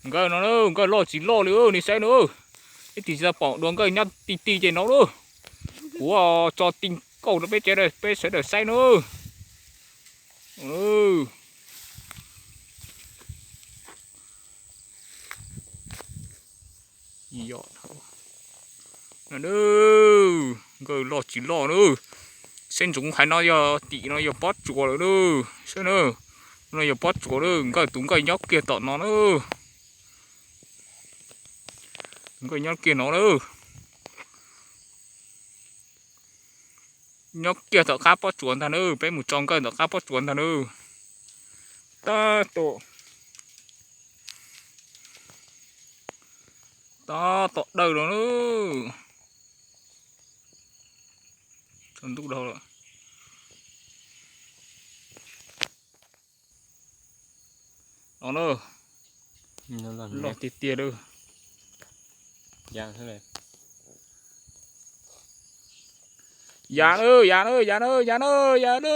Nkawj no na, nkawj loj tsis loj li, nej saib na. Ib tsis tau pom dua nkawj nyob ti ti ces no na. Kuv tso ti nkauj rau peb, peb sawv daws saib na. Nkawj loj tsis loj na. Saib ntsoov hais no yog tim no yog pob tsuas lawm na. Saib na, no yog pob tsuas na, nkawj tus nkawj nyob kiag tom no na. Tus nkawj nyob kiag no na. Nyob kiag tom qab pob tsuas ntag na, peb mus tso nkawj tom qab pob tsuas ntag na. Tab tom, tab tom dawj los na. Tsaus ntuj dhau lawm. No na, loj tiag tiag lawm. Yam na, yam na, yam na, yam na, yam na.